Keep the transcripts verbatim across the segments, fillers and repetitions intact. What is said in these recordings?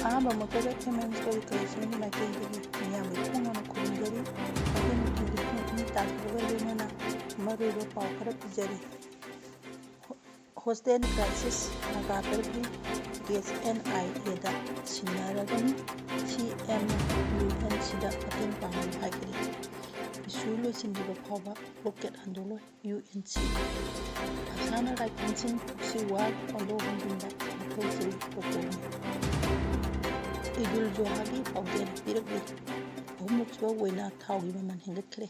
ꯑꯍꯥꯟꯕꯃꯛꯇꯗ M and story ꯀꯂꯦꯛꯁꯟꯒꯤ ꯃꯥꯏꯀꯩꯗꯒꯤ ꯃꯤꯌꯥꯝꯒꯤ ꯈꯣꯡ ꯍꯥꯟꯅ ꯈꯨꯔꯨꯝꯖꯔꯤ꯫ ꯑꯗꯨꯒꯤ ꯃꯇꯨꯡꯗ ꯄꯨꯡ ꯑꯅꯤ ꯇꯥꯈꯤꯕꯒ ꯂꯣꯏꯅꯅ ꯃꯔꯨꯑꯣꯏꯕ ꯄꯥꯎ ꯈꯔ ꯄꯤꯖꯔꯤ꯫ ꯍꯣ-, ꯍꯣꯁꯇꯦꯜ ꯀ꯭ꯔꯥꯏꯁꯤꯁ ꯅꯥꯒꯥ ꯇꯔꯨꯛꯀꯤ ꯀꯦꯁ ꯑꯦꯟ ꯑꯥꯏ ꯑꯦꯗ ꯁꯤꯟꯅꯔꯒꯅꯤ꯫ ꯁꯤ ꯑꯦꯝꯅ ꯌꯨ ꯑꯦꯟ ꯁꯤꯗ ꯃꯇꯦꯡ ꯄꯥꯡꯕꯤꯌꯨ ꯍꯥꯏꯈꯔꯦ꯫ ꯏꯁꯨ ꯂꯣꯏꯁꯤꯟꯗ꯭ꯔꯤꯕ ꯐꯥꯎꯕ ꯔꯣꯀꯦꯠ ꯍꯟꯗꯣꯛꯂꯣꯏ꯫ ꯌꯨ ꯑꯦꯟ ꯁꯤ꯫ ꯐꯁꯥꯅ ꯔꯥꯏꯐꯜꯁꯤꯡ ꯄꯨꯛꯁꯤ ꯋꯥꯔ ꯍꯣꯟꯗꯣꯛ ꯍꯣꯟꯖꯤꯟꯗ ꯃꯈꯣꯏꯁꯨ ꯄꯣꯠꯇꯣꯅꯤ꯫ ꯏꯗꯨꯜ ꯖꯨꯍꯥꯒꯤ ꯄꯥꯎꯖꯦꯜ ꯄꯤꯔꯛꯂꯤ꯫ ꯑꯍꯨꯝꯂꯛ ꯁꯨꯕ ꯑꯣꯏꯅ ꯊꯥꯎꯒꯤ ꯃꯃꯜ ꯍꯦꯟꯒꯠꯈ꯭ꯔꯦ꯫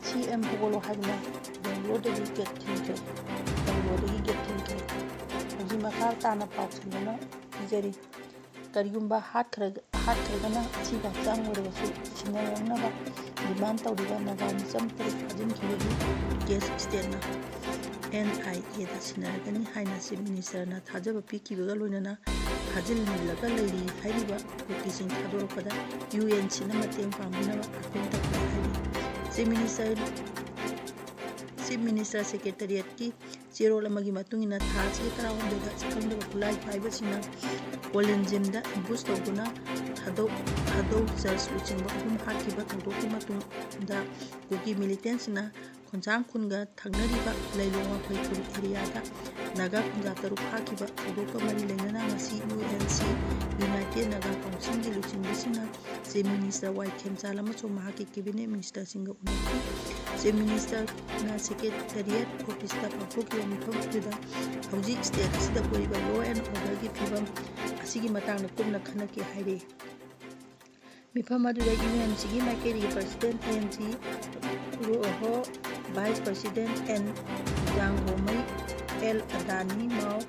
ꯁꯤ ꯑꯦꯝ ꯍꯧꯒꯠꯂꯣ ꯍꯥꯏꯗꯨꯅ ꯕꯦꯡꯒ꯭ꯂꯣꯔꯗꯒꯤ ꯒꯦꯠ ꯊꯤꯟꯈ꯭ꯔꯦ꯫ ꯕꯦꯡꯒ꯭ꯂꯣꯔꯗꯒꯤ ꯒꯦꯠ ꯊꯤꯟꯈ꯭ꯔꯦ꯫ ꯍꯧꯖꯤꯛ ꯃꯈꯥ ꯇꯥꯅ ꯄꯥꯎ ꯆꯦꯗꯨꯅ ꯄꯤꯖꯔꯤ꯫ ꯀꯔꯤꯒꯨꯝꯕ ꯍꯥꯠꯈ꯭ꯔ-, ꯍꯥꯠꯈ꯭ꯔꯒꯅ ꯑꯁꯤꯕ ꯍꯛꯆꯥꯡ ꯑꯣꯏꯔꯕꯁꯨ ꯁꯤꯟꯅꯔꯛꯅꯕ ꯗꯤꯃꯥꯟ ꯇꯧꯔꯤꯕ ꯅꯥꯒꯥ ꯃꯤꯆꯝ ꯇꯔꯨꯛ ꯐꯥꯖꯤꯟꯈꯤꯕꯒꯤ ꯀꯦꯁ ꯁ꯭ꯇꯦꯠꯅ ꯑꯦꯟ ꯑꯥꯏ ꯑꯦꯗ ꯁꯤꯟꯅꯔꯒꯅꯤ ꯍꯥꯏꯅ ꯆꯤꯐ ꯃꯤꯅꯤꯁꯇꯔꯅ ꯊꯥꯖꯕ ꯄꯤꯈꯤꯕꯒ ꯂꯣꯏꯅꯅ ꯐꯥꯖꯤꯜꯂꯒ ꯂꯩꯔꯤ ꯍꯥꯏꯔꯤꯕ ꯀꯨꯀꯤꯁꯤꯡ ꯊꯥꯗꯣꯔꯛꯄꯗ ꯌꯨ ꯑꯦꯟ ꯁꯤꯅ ꯃꯇꯦꯡ ꯄꯥꯡꯕꯤꯅꯕ ꯑꯥꯄꯤꯜ ꯇꯧꯈ꯭ꯔꯦ ꯍꯥꯏꯔꯤ꯫ ꯆꯤꯐ ꯃꯤꯅꯤꯁꯇꯔ, ꯆꯤꯐ ꯃꯤꯅꯤꯁꯇꯔ ꯁꯦꯀ꯭ꯔꯦꯇꯔꯤꯌꯦꯠꯀꯤ ꯆꯦꯔꯣꯜ ꯑꯃꯒꯤ ꯃꯇꯨꯡ ꯏꯟꯅ, ꯊꯥ ꯑꯁꯤꯒꯤ ꯇꯔꯥꯍꯨꯝꯗꯣꯏꯗ ꯁꯛꯈꯪꯗꯕ ꯈꯨꯠꯂꯥꯏ ꯄꯥꯏꯕꯁꯤꯡꯅ ꯀꯣꯂꯦꯟꯖꯤꯝꯗ ꯑꯦꯝꯕꯨꯁ ꯇꯧꯗꯨꯅ ꯊꯥꯗꯧ, ꯊꯥꯗꯧ ꯆꯔꯆ ꯂꯨꯆꯤꯡꯕ ꯑꯍꯨꯝ ꯍꯥꯠꯈꯤꯕ ꯊꯧꯗꯣꯛꯀꯤ ꯃꯇꯨꯡꯗ ꯀꯨꯀꯤ ꯃꯤꯂꯤꯇꯦꯟꯁꯤꯡꯅ ꯈꯣꯟꯁꯥꯡ ꯈꯨꯟꯒ ꯊꯪꯅꯔꯤꯕ ꯂꯩꯂꯣꯡ ꯋꯥꯡꯈꯩ ꯈꯨꯜ ꯑꯦꯔꯤꯌꯥꯗ ꯅꯥꯒꯥ ꯈꯨꯟꯖꯥ ꯇꯔꯨꯛ ꯍꯥꯠꯈꯤꯕ ꯊꯧꯗꯣꯛꯀ ꯃꯔꯤ ꯂꯩꯅꯅ ꯉꯁꯤ U N C, united Naga ꯀꯥꯎꯟꯁꯤꯜꯒꯤ ꯂꯨꯆꯤꯡꯕꯁꯤꯡꯅ ꯆꯤꯐ ꯃꯤꯅꯤꯁꯇꯔ ꯋꯥꯏ ꯈꯦꯝꯆꯥꯟ ꯑꯃꯁꯨꯡ ꯃꯍꯥꯛꯀꯤ ꯀꯦꯕꯤꯅꯦꯠ ꯃꯤꯅꯤꯁꯇꯔꯁꯤꯡꯒ ꯎꯅꯈꯤ꯫ ꯆꯤꯐ ꯃꯤꯅꯤꯁꯇꯔꯅ ꯁꯦꯀ꯭ꯔꯦꯇꯔꯤꯌꯦꯠ ꯑꯣꯐꯤꯁꯇ ꯄꯥꯡꯊꯣꯛꯈꯤꯕ ꯃꯤꯐꯝ ꯑꯗꯨꯗ ꯍꯧꯖꯤꯛ ꯁ꯭ꯇꯦꯠ ꯑꯁꯤꯗ ꯑꯣꯏꯔꯤꯕ ꯂꯣ ꯑꯦꯟ ꯑꯣꯔꯗꯔꯒꯤ ꯐꯤꯕꯝ ꯑꯁꯤꯒꯤ ꯃꯇꯥꯡꯗ ꯀꯨꯞꯅ ꯈꯟꯅꯈꯤ ꯍꯥꯏꯔꯤ꯫ ꯃꯤꯐꯝ ꯑꯗꯨꯗ ꯌꯨ ꯑꯦꯟ ꯁꯤꯒꯤ ꯃꯥꯏꯀꯩꯗꯒꯤ president N G Roho, vice president N Jangomei, L Adani Mao,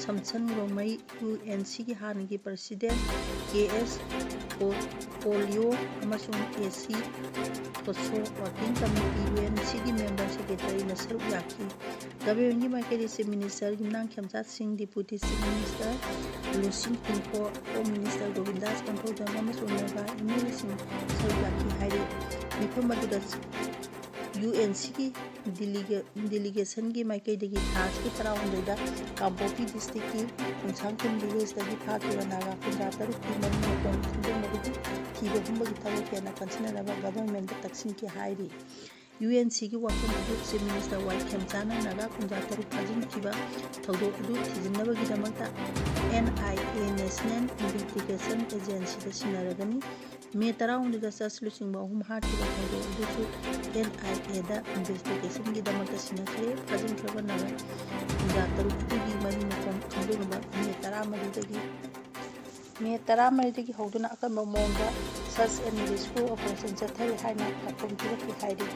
Samson Romei, U N ꯁꯤꯒꯤ ꯍꯥꯟꯅꯒꯤ ꯄ꯭ꯔꯁꯤꯗꯦꯟ ꯀꯦ ꯑꯦꯁ ꯑꯣ-, ꯄꯣꯂꯤꯑꯣ ꯑꯃꯁꯨꯡ A C Thoso working committee, U N ꯁꯤꯒꯤ ꯃꯦꯝꯕꯔ ꯁꯦꯀ꯭ꯔꯦꯇꯔꯤꯅ ꯁꯔꯨꯛ ꯌꯥꯈꯤ꯫ ꯒꯚꯔꯟꯃꯦꯟꯠꯀꯤ ꯃꯥꯏꯀꯩꯗꯒꯤ chief minister Yumnam Khemchand Singh, deputy chief minister Lusin Tingkho, home minister Govindas Panthoujam ꯑꯃꯁꯨꯡ ꯅꯥꯒꯥ ꯑꯦꯝ ꯑꯦꯜ ꯑꯦꯁꯤꯡ ꯁꯔꯨꯛ ꯌꯥꯈꯤ ꯍꯥꯏꯔꯤ꯫ ꯃꯤꯐꯝ ꯑꯗꯨꯗ ꯌꯨ ꯑꯦꯟ ꯁꯤꯒꯤ ꯗꯤꯂꯤꯒꯦ-, ꯗꯤꯂꯤꯒꯦꯁꯟꯒꯤ ꯃꯥꯏꯀꯩꯗꯒꯤ ꯊꯥ ꯑꯁꯤꯒꯤ ꯇꯔꯥꯍꯨꯝꯗꯣꯏꯗ ꯀꯥꯡꯄꯣꯛꯄꯤ ꯗꯤꯁꯇ꯭ꯔꯤꯛꯀꯤ ꯎꯟꯁꯥꯡꯈꯨꯜ ꯚꯤꯂꯦꯖꯇꯒꯤ ꯐꯥꯈꯤꯕ ꯅꯥꯒꯥ ꯀꯨꯟꯊ꯭ꯔꯥ ꯇꯔꯨꯛꯀꯤ ꯃꯔꯤ ꯃꯈꯣꯡ ꯈꯪꯗꯣꯛꯅꯕꯒꯤ ꯊꯤꯕ ꯍꯨꯝꯕꯒꯤ ꯊꯕꯛ ꯍꯦꯟꯅ ꯀꯟꯁꯤꯟꯅꯅꯕ ꯒꯚꯔꯟꯃꯦꯟꯠꯇ ꯇꯛꯁꯤꯟꯈꯤ ꯍꯥꯏꯔꯤ꯫ ꯌꯨ ꯑꯦꯟ ꯁꯤꯒꯤ ꯋꯥꯐꯝ ꯑꯗꯨ ꯆꯤꯐ ꯃꯤꯅꯤꯁꯇꯔ ꯋꯥꯏ ꯈꯦꯝꯆꯥꯅ ꯅꯥꯒꯥ ꯀꯨꯟꯊ꯭ꯔꯥ ꯇꯔꯨꯛ ꯐꯥꯖꯤꯟꯈꯤꯕ ꯊꯧꯗꯣꯛ ꯑꯗꯨ ꯊꯤꯖꯤꯟꯅꯕꯒꯤꯗꯃꯛꯇ N I A, national investigation ꯑꯦꯖꯦꯟꯁꯤꯗ ꯁꯤꯟꯅꯔꯒꯅꯤ꯫ ꯃꯦ ꯇꯔꯥꯍꯨꯝꯗꯣꯏꯗ ꯆꯔꯆ ꯂꯨꯆꯤꯡꯕ ꯑꯍꯨꯝ ꯍꯥꯠꯈꯤꯕ ꯊꯧꯗꯣꯛ ꯑꯗꯨꯁꯨ ꯑꯦꯟ ꯑꯥꯏ ꯑꯦꯗ ꯏꯟꯚꯦꯁꯇꯤꯒꯦꯁꯟꯒꯤꯗꯃꯛꯇ ꯁꯤꯟꯅꯈ꯭ꯔꯦ꯫ ꯐꯥꯖꯤꯟꯈ꯭ꯔꯕ ꯅꯥꯒꯥ ꯀꯨꯟꯊ꯭ꯔꯥ ꯇꯔꯨꯛ ꯑꯗꯨꯒꯤ ꯃꯔꯤ ꯃꯈꯣꯡ ꯈꯪꯗꯣꯛꯅꯕ ꯃꯦ ꯇꯔꯥꯃꯔꯤꯗꯒꯤ, ꯃꯦ ꯇꯔꯥꯃꯔꯤꯗꯒꯤ ꯍꯧꯗꯨꯅ ꯑꯀꯟꯕ ꯃꯑꯣꯡꯗ search and rescue operation ꯆꯠꯊꯔꯤ ꯍꯥꯏꯅ ꯄꯥꯎꯈꯨꯝ ꯄꯤꯔꯛꯈꯤ ꯍꯥꯏꯔꯤ꯫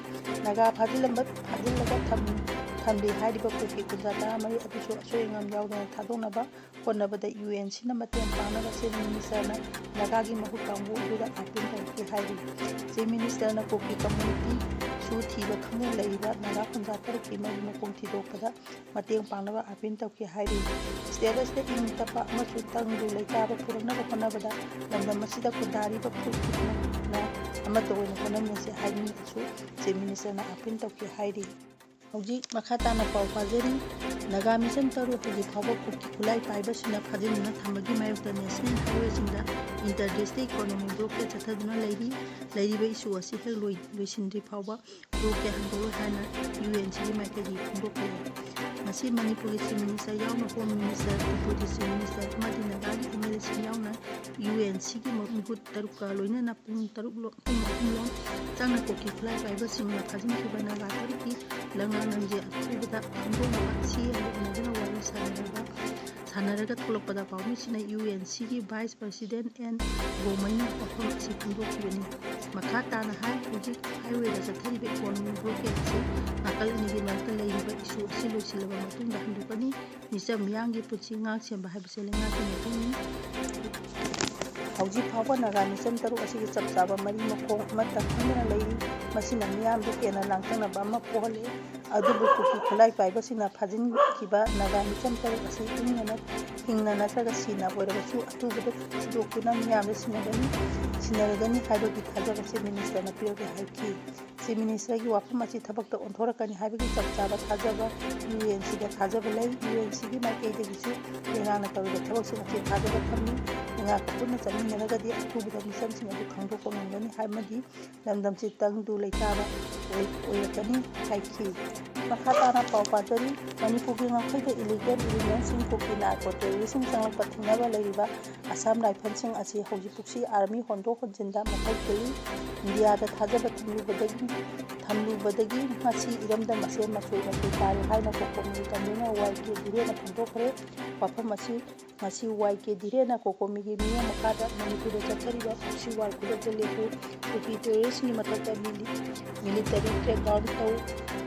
ꯅꯥꯒꯥ ꯐꯥꯖꯤꯜꯂꯝꯕ, ꯐꯥꯖꯤꯜꯂꯒ ꯊꯝ-, ꯊꯝꯂꯤ ꯍꯥꯏꯔꯤꯕ ꯀꯨꯀꯤ ꯀꯨꯟꯊ꯭ꯔꯥ ꯇꯔꯥꯃꯔꯤ ꯑꯗꯨꯁꯨ ꯑꯁꯣꯏ ꯑꯉꯥꯝ ꯌꯥꯎꯗꯅ ꯊꯥꯗꯣꯛꯅꯕ ꯍꯣꯠꯅꯕꯗ ꯌꯨ ꯑꯦꯟ ꯁꯤꯅ ꯃꯇꯦꯡ ꯄꯥꯡꯅꯕ ꯆꯤꯐ ꯃꯤꯅꯤꯁꯇꯔꯅ ꯅꯥꯒꯥꯒꯤ ꯃꯍꯨꯠ ꯀꯥꯡꯕꯨ ꯑꯗꯨꯗ ꯑꯥꯄꯤꯜ ꯇꯧꯔꯛꯈꯤ ꯍꯥꯏꯔꯤ꯫ ꯆꯤꯐ ꯃꯤꯅꯤꯁꯇꯔꯅ ꯀꯨꯀꯤ ꯀꯝꯃ꯭ꯌꯨꯅꯤꯇꯤꯁꯨ ꯊꯤꯕ ꯈꯪꯗꯅ ꯂꯩꯔꯤꯕ ꯅꯥꯒꯥ ꯀꯨꯟꯊ꯭ꯔꯥ ꯇꯔꯨꯛꯀꯤ ꯃꯔꯤ ꯃꯈꯣꯡ ꯊꯤꯗꯣꯛꯄꯗ ꯃꯇꯦꯡ ꯄꯥꯡꯅꯕ ꯑꯥꯄꯤꯜ ꯇꯧꯈꯤ ꯍꯥꯏꯔꯤ꯫ ꯁ꯭ꯇꯦꯠ ꯑꯁꯤꯗ ꯏꯪ ꯇꯞꯄ ꯑꯃꯁꯨꯡ ꯇꯪꯗꯨ ꯂꯩꯇꯥꯕ ꯄꯨꯔꯛꯅꯕ ꯍꯣꯠꯅꯕꯗ ꯂꯝꯗꯝ ꯑꯁꯤꯗ ꯈꯨꯟꯗꯥꯔꯤꯕ ꯐꯨꯔꯨꯞ ꯈꯨꯗꯤꯡꯃꯛꯅ ꯑꯃꯠꯇ ꯑꯣꯏꯅ ꯍꯣꯠꯅꯃꯤꯟꯅꯁꯤ ꯍꯥꯏꯅꯤꯡꯕꯁꯨ ꯆꯤꯐ ꯃꯤꯅꯤꯁꯇꯔꯅ ꯑꯥꯄꯤꯜ ꯇꯧꯈꯤ ꯍꯥꯏꯔꯤ꯫ ꯍꯧꯖꯤꯛ ꯃꯈꯥ ꯇꯥꯅ ꯄꯥꯎ ꯄꯥꯖꯔꯤ꯫ ꯅꯥꯒꯥ ꯃꯤꯁꯟ ꯇꯔꯨꯛ ꯍꯧꯖꯤꯛ ꯐꯥꯎꯕ ꯀꯨꯀꯤ ꯈꯨꯠꯂꯥꯏ ꯄꯥꯏꯕꯁꯤꯡꯅ ꯐꯥꯖꯤꯟꯗꯨꯅ ꯊꯝꯕꯒꯤ ꯃꯥꯌꯣꯛꯇ ꯅꯦꯁꯅꯦꯜ ꯍꯥꯏꯋꯦꯁꯤꯡꯗ ꯏꯟꯇꯔ ꯗꯤꯁꯇ꯭ꯔꯤꯛ ꯏꯀꯣꯅꯣꯃꯤꯛ ꯕ꯭ꯂꯣꯀꯦꯠ ꯆꯠꯊꯗꯨꯅ ꯂꯩꯔꯤ꯫ ꯂꯩꯔꯤꯕ ꯏꯁꯨ ꯑꯁꯤ ꯍꯦꯛ ꯂꯣꯏ-, ꯂꯣꯏꯁꯤꯟꯗ꯭ꯔꯤ ꯐꯥꯎꯕ ꯕ꯭ꯂꯣꯀꯦꯠ ꯍꯟꯗꯣꯛꯂꯣꯏ ꯍꯥꯏꯅ ꯌꯨ ꯑꯦꯟ ꯁꯤꯒꯤ ꯃꯥꯏꯀꯩꯗꯒꯤ ꯐꯣꯡꯗꯣꯛꯈ꯭ꯔꯦ꯫ ꯃꯁꯤ ꯃꯅꯤꯄꯨꯔꯒꯤ ꯆꯤꯐ ꯃꯤꯅꯤꯁꯇꯔ ꯌꯥꯎꯅ home minister, deputy chief minister ꯑꯃꯗꯤ ꯅꯥꯒꯥꯒꯤ ꯑꯦꯝ ꯑꯦꯜ ꯑꯦꯁꯤꯡ ꯌꯥꯎꯅ ꯌꯨ ꯑꯦꯟ ꯁꯤꯒꯤ ꯃꯤꯍꯨꯠ ꯇꯔꯨꯛꯀ ꯂꯣꯏꯅꯅ ꯄꯨꯡ ꯇꯔꯨꯛ ꯂꯣ-, ꯄꯨꯡ ꯑꯍꯨꯝ ꯂꯣꯝ ꯆꯪꯅ ꯀꯨꯀꯤ ꯈꯨꯠꯂꯥꯏ ꯄꯥꯏꯕꯁꯤꯡꯅ ꯐꯥꯖꯤꯟꯈꯤꯕ ꯅꯥꯒꯥ ꯇꯔꯨꯛꯀꯤ ꯂꯪꯂꯥ ꯂꯪꯖꯦꯜ ꯑꯊꯨꯕꯗ ꯈꯪꯗꯣꯛꯅꯕ ꯁꯤ ꯍꯥꯏꯅ ꯎꯅꯗꯨꯅ ꯋꯥꯔꯤ ꯁꯥꯟꯅꯔꯕ, ꯁꯥꯟꯅꯔꯒ ꯊꯣꯛꯂꯛꯄꯗ ꯄꯥꯎꯃꯤꯁꯤꯡꯅ ꯌꯨ ꯑꯦꯟ ꯁꯤꯒꯤ ꯚꯥꯏꯁ ꯄ꯭ꯔꯁꯤꯗꯦꯟꯠ ꯑꯦꯟ ꯒꯣꯃꯩꯅ ꯋꯥꯐꯝ ꯑꯁꯤ ꯐꯣꯡꯗꯣꯛꯈꯤꯕꯅꯤ꯫ ꯃꯈꯥ ꯇꯥꯅ ꯍꯥꯏ, ꯍꯧꯖꯤꯛ ꯍꯥꯏꯋꯦꯗ ꯆꯠꯊꯔꯤꯕ ꯏꯀꯣꯅꯣꯃꯤꯛ ꯕ꯭ꯂꯣꯀꯦꯠ ꯑꯁꯤ ꯅꯥꯀꯜ ꯑꯅꯤꯒꯤ ꯃꯔꯛꯇ ꯂꯩꯔꯤꯕ ꯏꯁꯨ ꯑꯁꯤ ꯂꯣꯏꯁꯤꯜꯂꯕ ꯃꯇꯨꯡꯗ ꯍꯟꯗꯣꯛꯀꯅꯤ꯫ ꯃꯤꯆꯝ ꯃꯤꯌꯥꯝꯒꯤ ꯄꯨꯟꯁꯤ ꯉꯥꯛ ꯁꯦꯟꯕ ꯍꯥꯏꯕꯁꯤ ꯂꯩꯉꯥꯛꯀꯤ ꯃꯊꯧꯅꯤ꯫ ꯍꯧꯖꯤꯛ ꯐꯥꯎꯕ ꯅꯥꯒꯥ ꯃꯤꯆꯝ ꯇꯔꯨꯛ ꯑꯁꯤꯒꯤ ꯆꯞ ꯆꯥꯕ ꯃꯔꯤ ꯃꯈꯣꯡ ꯑꯃꯠꯇ ꯈꯪꯗꯅ ꯂꯩꯔꯤ꯫ ꯃꯁꯤꯅ ꯃꯤꯌꯥꯝꯗ ꯍꯦꯟꯅ ꯂꯥꯡꯇꯛꯅꯕ ꯑꯃ ꯄꯣꯛꯍꯜꯂꯦ꯫ ꯑꯗꯨꯕꯨ ꯀꯨꯀꯤ ꯈꯨꯠꯂꯥꯏ ꯄꯥꯏꯕꯁꯤꯡꯅ ꯐꯥꯖꯤꯟꯈꯤꯕ ꯅꯥꯒꯥ ꯃꯤꯆꯝ ꯇꯔꯨꯛ ꯑꯁꯤ ꯍꯤꯡꯅ ꯅꯠ-, ꯍꯤꯡꯅ ꯅꯠꯇ꯭ꯔꯒ ꯁꯤꯅ ꯑꯣꯏꯔꯕꯁꯨ ꯑꯊꯨꯕꯗ ꯊꯤꯗꯣꯛꯇꯨꯅ ꯃꯤꯌꯥꯝꯗ ꯁꯤꯟꯅꯒꯅꯤ, ꯁꯤꯟꯅꯔꯒꯅꯤ ꯍꯥꯏꯕꯒꯤ ꯊꯥꯖꯕ ꯆꯤꯐ ꯃꯤꯅꯤꯁꯇꯔꯅ ꯄꯤꯔꯛꯂꯦ ꯍꯥꯏꯈꯤ꯫ ꯆꯤꯐ ꯃꯤꯅꯤꯁꯇꯔꯒꯤ ꯋꯥꯐꯝ ꯑꯁꯤ ꯊꯕꯛꯇ ꯑꯣꯟꯊꯣꯔꯛꯀꯅꯤ ꯍꯥꯏꯕꯒꯤ ꯆꯞ ꯆꯥꯕ ꯊꯥꯖꯕ ꯌꯨ ꯑꯦꯟ ꯁꯤꯗ ꯊꯥꯖꯕ ꯂꯩ꯫ ꯌꯨ ꯑꯦꯟ ꯁꯤꯒꯤ ꯃꯥꯏꯀꯩꯗꯒꯤꯁꯨ ꯂꯩꯉꯥꯛꯅ ꯇꯧꯔꯤꯕ ꯊꯕꯛꯁꯤꯡ ꯑꯁꯤ ꯊꯥꯖꯕ ꯊꯝꯃꯤ꯫ ꯂꯩꯉꯥꯛꯀ ꯄꯨꯟꯅ ꯆꯠꯃꯤꯟꯅꯔꯒꯗꯤ ꯑꯊꯨꯕꯗ ꯃꯤꯆꯝꯁꯤꯡ ꯑꯗꯨ ꯈꯪꯗꯣꯛꯄ ꯉꯝꯒꯅꯤ ꯑꯃꯗꯤ ꯂꯝꯗꯝꯁꯤ ꯇꯪꯗꯨ ꯂꯩꯇꯥꯕ ꯑꯣꯏ-, ꯑꯣꯏꯔꯛꯀꯅꯤ ꯍꯥꯏꯈꯤ꯫ ꯃꯈꯥ ꯇꯥꯅ ꯄꯥꯎ ꯄꯥꯖꯔꯤ꯫ ꯃꯅꯤꯄꯨꯔꯒꯤ ꯉꯝꯈꯩꯗ ꯏꯂꯤꯒꯦꯜ ꯏꯂꯤꯃꯦꯟꯁꯤꯡ, ꯀꯨꯀꯤ ꯅꯥꯔꯀꯣ ꯇꯦꯔꯣꯔꯤꯁ꯭ꯠꯁꯤꯡ ꯆꯪꯂꯛꯄ ꯊꯤꯡꯅꯕ ꯂꯩꯔꯤꯕ ꯑꯁꯥꯝ ꯔꯥꯏꯐꯜꯁꯤꯡ ꯑꯁꯤ ꯍꯧꯖꯤꯛ ꯄꯨꯛꯁꯤ ꯑꯥꯔꯃꯤ ꯍꯣꯟꯗꯣꯛ ꯍꯣꯟꯖꯤꯟꯗ ꯃꯊꯧ ꯇꯧꯏ꯫ ꯏꯟꯗꯤꯌꯥꯗ ꯊꯥꯖꯕ ꯊꯝꯂꯨꯕꯗꯒꯤ, ꯊꯝꯂꯨꯕꯗꯒꯤ ꯉꯁꯤ ꯏꯔꯝꯗꯝ ꯑꯁꯦ ꯃꯆꯣꯏ ꯃꯆꯣꯏ ꯇꯥꯔꯦ ꯍꯥꯏꯅ ꯀꯣꯀꯣꯃꯤꯒꯤ ꯀꯟꯚꯦꯅꯔ ꯋꯥꯏ ꯀꯦ ꯙꯤꯔꯦꯟꯅ ꯐꯣꯡꯗꯣꯛꯈ꯭ꯔꯦ꯫ ꯋꯥꯐꯝ ꯑꯁꯤ ꯉꯁꯤ ꯋꯥꯏ ꯀꯦ ꯙꯤꯔꯦꯟꯅ ꯀꯣꯀꯣꯃꯤꯒꯤ ꯃꯤꯠꯌꯦꯡ ꯃꯈꯥꯗ ꯃꯅꯤꯄꯨꯔꯗ ꯆꯠꯊꯔꯤꯕ ꯄꯨꯛꯁꯤ ꯋꯥꯔ ꯈꯨꯗꯛꯇ ꯂꯦꯞꯄꯨ, ꯀꯨꯀꯤ ꯇꯦꯔꯣꯔꯤꯁ꯭ꯠꯀꯤ ꯃꯊꯛꯇ ꯃꯤꯂꯤ-, ꯃꯤꯂꯤꯇꯔꯤ ꯀ꯭ꯔꯦꯛꯗꯥꯎꯟ ꯇꯧ,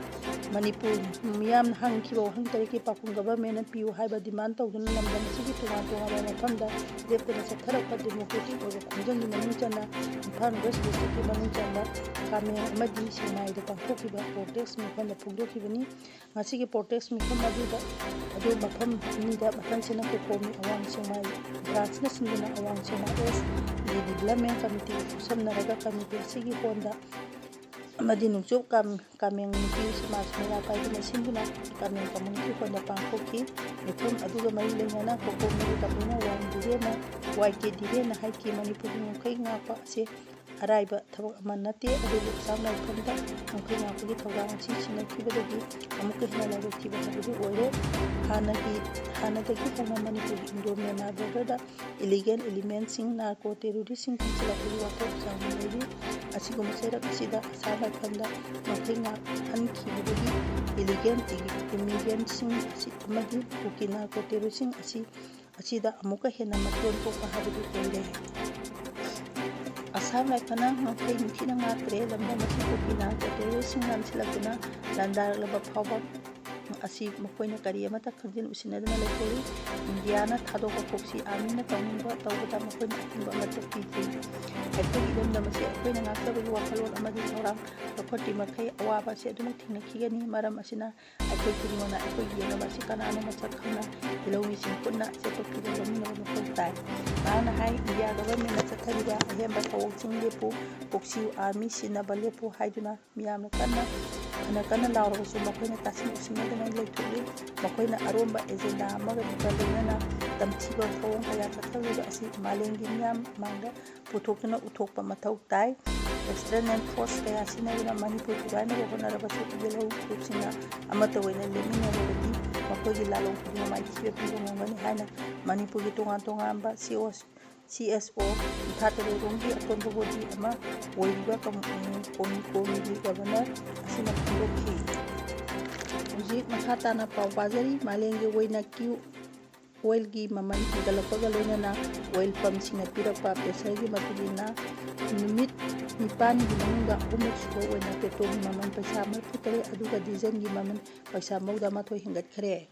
ꯃꯅꯤꯄꯨꯔ ꯃꯤꯌꯥꯝꯅ ꯍꯪꯈꯤꯕ ꯋꯥꯍꯪ ꯇꯔꯦꯠꯀꯤ ꯄꯥꯎꯈꯨꯝ ꯒꯚꯔꯟꯃꯦꯟꯠꯅ ꯄꯤꯌꯨ ꯍꯥꯏꯕ ꯗꯤꯃꯥꯟ ꯇꯧꯗꯨꯅ ꯂꯝꯗꯝ ꯑꯁꯤꯒꯤ ꯇꯣꯉꯥꯟ ꯇꯣꯉꯥꯟꯕ ꯃꯐꯝꯗ ꯂꯦꯞꯇꯅ ꯆꯠꯊꯔꯛꯄ ꯗꯦꯃꯣꯀ꯭ꯔꯦꯇꯤꯛ ꯑꯣꯏꯕ ꯈꯣꯡꯖꯪꯒꯤ ꯃꯅꯨꯡ ꯆꯟꯅ ꯏꯝꯐꯥꯜ ꯋꯦꯁ꯭ꯠ ꯗꯤꯁꯇ꯭ꯔꯤꯛꯀꯤ ꯃꯅꯨꯡ ꯆꯟꯕ ꯀꯥꯃꯦꯡ ꯑꯃꯗꯤ ꯁꯦꯛꯃꯥꯏꯗ ꯄꯥꯡꯊꯣꯛꯈꯤꯕ ꯄ꯭ꯔꯣꯇꯦꯁ꯭ꯠ ꯃꯤꯐꯝꯗ ꯐꯣꯡꯗꯣꯛꯈꯤꯕꯅꯤ꯫ ꯉꯁꯤꯒꯤ ꯄ꯭ꯔꯣꯇꯦꯁ꯭ꯠ ꯃꯤꯐꯝ ꯑꯗꯨꯗ, ꯑꯗꯨ ꯃꯐꯝ ꯑꯅꯤꯗ ꯃꯊꯪꯁꯤꯅ ꯀꯣꯀꯣꯃꯤ ꯑꯋꯥꯡ ꯁꯦꯛꯃꯥꯏ ꯕ꯭ꯔꯥꯟꯆꯅ ꯁꯤꯟꯗꯨꯅ ꯑꯋꯥꯡ ꯁꯦꯛꯃꯥꯏ ꯋꯦꯁ꯭ꯠ ꯗꯤ ꯗꯤꯕꯦꯂꯞꯃꯦꯟꯠ ꯀꯃꯤꯇꯤꯒ ꯈꯨꯠꯁꯝꯅꯔꯒ ꯀꯃꯤꯇꯤ ꯑꯁꯤꯒꯤ ꯍꯣꯜꯗ ꯑꯃꯗꯤ ꯅꯣꯡꯆꯨꯞ ꯀꯥꯝ-, ꯀꯥꯃꯦꯡ ꯅꯨꯄꯤ ꯁꯃꯥꯖ ꯃꯩꯔꯥ ꯄꯥꯏꯕꯤꯅ ꯁꯤꯟꯗꯨꯅ ꯀꯥꯃꯦꯡ ꯀꯝꯃ꯭ꯌꯨꯅꯤꯇꯤ ꯍꯣꯜꯗ ꯄꯥꯡꯊꯣꯛꯈꯤ꯫ ꯃꯤꯐꯝ ꯑꯗꯨꯒ ꯃꯔꯤ ꯂꯩꯅꯅ ꯀꯣꯀꯣꯃꯤꯒꯤ ꯀꯟꯚꯦꯅꯔ ꯋꯥꯏ ꯙꯤꯔꯦꯟꯅ, ꯋꯥꯏ ꯀꯦ ꯙꯤꯔꯦꯟꯅ ꯍꯥꯏꯈꯤ, ꯃꯅꯤꯄꯨꯔꯒꯤ ꯉꯝꯈꯩ ꯉꯥꯛꯄ ꯑꯁꯤ ꯑꯔꯥꯏꯕ ꯊꯕꯛ ꯑꯃ ꯅꯠꯇꯦ, ꯑꯗꯨꯕꯨ ꯑꯁꯥꯝ ꯔꯥꯏꯐꯜꯗ ꯉꯝꯈꯩ ꯉꯥꯛꯄꯒꯤ ꯊꯧꯗꯥꯡ ꯑꯁꯤ ꯁꯤꯟꯅꯈꯤꯕꯗꯒꯤ ꯑꯃꯨꯛꯀ ꯍꯦꯟꯅ ꯂꯥꯏꯕꯛ ꯊꯤꯕ ꯍꯥꯏꯕꯗꯨ ꯑꯣꯏꯔꯦ꯫ ꯍꯥꯟꯅꯒꯤ, ꯍꯥꯟꯅꯗꯒꯤ ꯍꯧꯅ ꯃꯅꯤꯄꯨꯔꯒꯤ ꯏꯟꯗꯣ ꯃ꯭ꯌꯥꯟꯃꯥꯔ ꯕꯣꯔꯗꯔꯗ ꯏꯂꯤꯒꯦꯜ ꯏꯂꯤꯃꯦꯟꯠꯁꯤꯡ, ꯅꯥꯔꯀꯣ ꯇꯦꯔꯣꯔꯤꯁ꯭ꯠꯁꯤꯡ ꯆꯪꯁꯤꯜꯂꯛꯄꯒꯤ ꯋꯥꯐꯝ ꯆꯥꯎꯅ ꯂꯩꯔꯤ꯫ ꯑꯁꯤꯒꯨꯝꯕ ꯆꯩꯔꯛ ꯑꯁꯤꯗ ꯑꯁꯥꯝ ꯔꯥꯏꯐꯜꯗ ꯉꯝꯈꯩ ꯉꯥꯛꯍꯟꯈꯤꯕꯗꯒꯤ ꯏꯂꯤꯒꯦꯜ ꯏꯃꯤꯒ꯭ꯔꯦꯟꯠꯁꯤꯡ ꯑꯁꯤ ꯑꯃꯗꯤ ꯀꯨꯀꯤ ꯅꯥꯔꯀꯣ ꯇꯦꯔꯣꯔꯤꯁ꯭ꯠꯁꯤꯡ ꯑꯁꯤ, ꯑꯁꯤꯗ ꯑꯃꯨꯛꯀ ꯍꯦꯟꯅ ꯃꯇꯣꯟ ꯊꯣꯛꯄ ꯍꯥꯏꯕꯗꯨ ꯑꯣꯏꯔꯦ꯫ ꯑꯁꯥꯝ ꯔꯥꯏꯐꯜꯅ ꯉꯝꯈꯩ ꯅꯤꯡꯊꯤꯅ ꯉꯥꯛꯇ꯭ꯔꯦ꯫ ꯂꯝꯗꯝ ꯑꯁꯤ ꯀꯨꯀꯤ ꯅꯥꯔꯀꯣ ꯇꯦꯔꯣꯔꯤꯁ꯭ꯠꯁꯤꯡ ꯅꯝꯁꯤꯜꯂꯛꯇꯨꯅ ꯂꯥꯟꯗꯥꯔꯛꯂꯕ ꯐꯥꯎꯕ ꯑꯁꯤ ꯃꯈꯣꯏꯅ ꯀꯔꯤ ꯑꯃꯠꯇ ꯈꯪꯖꯤꯟ ꯎꯁꯤꯟꯅꯗꯅ ꯂꯩꯊꯣꯛꯏ꯫ ꯏꯟꯗꯤꯌꯥꯅ ꯊꯥꯗꯣꯛꯄ ꯄ꯭ꯔꯣꯛꯁꯤ ꯑꯥꯔꯃꯤꯅ ꯇꯧꯅꯤꯡꯕ ꯇꯧꯕꯗ ꯃꯈꯣꯏꯅ ꯑꯊꯤꯡꯕ ꯑꯃꯠꯇ ꯄꯤꯗ꯭ꯔꯤ꯫ ꯑꯩꯈꯣꯏꯒꯤ ꯏꯔꯝꯗꯝ ꯑꯁꯤ ꯑꯩꯈꯣꯏꯅ ꯉꯥꯛꯆꯕꯒꯤ ꯋꯥꯈꯜꯂꯣꯟ ꯑꯃꯗꯤ ꯊꯧꯔꯥꯡ ꯂꯧꯈꯠꯇ꯭ꯔꯤ ꯃꯈꯩ ꯑꯋꯥꯕ ꯑꯁꯤ ꯑꯗꯨꯃꯛ ꯊꯦꯡꯅꯈꯤꯒꯅꯤ꯫ ꯃꯔꯝ ꯑꯁꯤꯅ ꯑꯩꯈꯣꯏ ꯈꯨꯗꯤꯡꯃꯛꯅ ꯑꯩꯈꯣꯏꯒꯤ ꯌꯦꯡꯅꯕ ꯑꯁꯤ ꯀꯅꯥꯅꯣ ꯃꯁꯛ ꯈꯪꯅ ꯏꯍꯧꯃꯤꯁꯤꯡ ꯄꯨꯟꯅ ꯆꯦꯟꯊꯣꯛꯄꯤꯕ ꯂꯧꯃꯤꯟꯅꯕ ꯃꯊꯧ ꯇꯥꯏ꯫ ꯃꯍꯥꯛꯅ ꯍꯥꯏ, ꯏꯟꯗꯤꯌꯥ ꯒꯚꯔꯟꯃꯦꯟꯠꯅ ꯆꯠꯊꯔꯤꯕ ꯑꯍꯦꯟꯕ ꯊꯧꯑꯣꯡꯁꯤꯡ ꯂꯦꯞꯄꯨ, ꯄ꯭ꯔꯣꯛꯁꯤ ꯑꯥꯔꯃꯤ ꯁꯤꯟꯅꯕ ꯂꯦꯞꯄꯨ ꯍꯥꯏꯗꯨꯅ ꯃꯤꯌꯥꯝꯅ ꯀꯟꯅ, ꯐꯅ ꯀꯟꯅ ꯂꯥꯎꯔꯕꯁꯨ ꯃꯈꯣꯏꯅ ꯇꯥꯁꯤꯟ ꯎꯁꯤꯟꯅꯗꯅ ꯂꯩꯊꯣꯛꯂꯤ꯫ ꯃꯈꯣꯏꯅ ꯑꯔꯣꯝꯕ ꯑꯦꯖꯦꯟꯗꯥ ꯑꯃꯒ ꯂꯣꯏꯅꯅ ꯇꯝꯊꯤꯕ ꯊꯧꯑꯣꯡ ꯀꯌꯥ ꯆꯠꯊꯔꯤꯕ ꯑꯁꯤ ꯃꯥꯂꯦꯝꯒꯤ ꯃꯤꯌꯥꯝ ꯃꯥꯡꯗ ꯄꯨꯊꯣꯛꯇꯨꯅ ꯎꯊꯣꯛꯄ ꯃꯊꯧ ꯇꯥꯏ꯫ External force ꯀꯌꯥ ꯁꯤꯖꯤꯟꯅꯗꯨꯅ ꯃꯅꯤꯄꯨꯔ ꯊꯨꯒꯥꯏꯅꯕ ꯍꯣꯠꯅꯔꯕꯁꯨ ꯌꯦꯜꯍꯧ ꯒ꯭ꯔꯨꯞꯁꯤꯡꯅ ꯑꯃꯠꯇ ꯑꯣꯏꯅ ꯂꯦꯞꯃꯤꯟꯅꯔꯕꯗꯤ ꯃꯈꯣꯏꯒꯤ ꯂꯥꯂꯣꯡ ꯈꯨꯗꯤꯡꯃꯛ ꯃꯥꯏꯊꯤꯕ ꯄꯤꯕ ꯉꯝꯒꯅꯤ ꯍꯥꯏꯅ ꯃꯅꯤꯄꯨꯔꯒꯤ ꯇꯣꯉꯥꯟ ꯇꯣꯉꯥꯟꯕ ꯁꯤ ꯑꯣ, ꯁꯤ ꯑꯦꯁ ꯑꯣ ꯀꯨꯟꯊ꯭ꯔꯥ ꯇꯔꯦꯠ ꯔꯣꯝꯒꯤ ꯑꯀꯣꯟꯕ ꯕꯣꯗꯤ ꯑꯃ ꯑꯣꯏꯔꯤꯕ ꯀꯝ-, ꯎꯝ, ꯀꯣꯃꯤ-, ꯀꯣꯃꯤꯒꯤ ꯒꯕꯔꯅꯔ ꯑꯁꯤꯅ ꯐꯣꯡꯗꯣꯛꯈꯤ꯫ ꯍꯧꯖꯤꯛ ꯃꯈꯥ ꯇꯥꯅ ꯄꯥꯎ ꯄꯥꯖꯔꯤ꯫ ꯃꯥꯂꯦꯝꯒꯤ ꯑꯣꯏꯅ ꯀ꯭ꯌꯨ ꯑꯣꯏꯜꯒꯤ ꯃꯃꯜ ꯍꯦꯟꯒꯠꯂꯛꯄꯒ ꯂꯣꯏꯅꯅ ꯑꯣꯏꯜ ꯄꯝꯁꯤꯡꯅ ꯄꯤꯔꯛꯄ pressure ꯒꯤ ꯃꯇꯨꯡ ꯏꯟꯅ ꯅꯨꯃꯤꯠ ꯅꯤꯄꯥꯟꯒꯤ ꯃꯅꯨꯡꯗ ꯑꯍꯨꯝꯂꯛ ꯁꯨꯕ ꯑꯣꯏꯅ petrol ꯒꯤ ꯃꯃꯜ ꯄꯩꯁꯥ ꯃꯔꯤꯐꯨ ꯇꯔꯦꯠ ꯑꯗꯨꯒ diesel ꯒꯤ ꯃꯃꯜ ꯄꯩꯁꯥ ꯃꯧꯗ꯭ꯔꯥ ꯃꯥꯊꯣꯏ ꯍꯦꯟꯒꯠꯈ꯭ꯔꯦ꯫